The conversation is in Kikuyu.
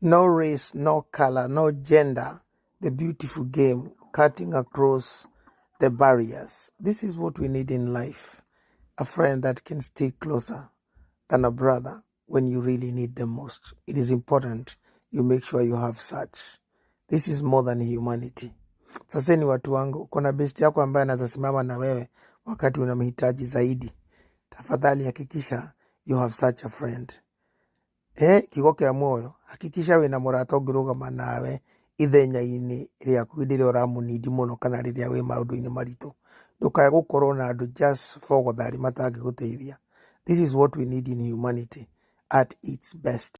No race, no color, no gender, the beautiful game cutting across the barriers. This is what we need in life. A friend that can stick closer than a brother when you really need them most. It is important you make sure you have such. This is more than humanity. Sasa ni watu wangu, kuna besti yako ambaye anaweza simama na wewe wakati unamhitaji zaidi. Tafadhali hakikisha you have such a friend. Kiugo kĩa muoyo, hakikisha wĩna mũrata ũngĩrũgama nawe ithenya-inĩ rĩaku hĩndĩ ĩrĩa ũramũnindi mũno kana rĩrĩa wĩ maũndũ-inĩ maritũ. Ndũkae gũkorwo na andũ just fogothari matangĩgũteithia. This is what we need in humanity at its best.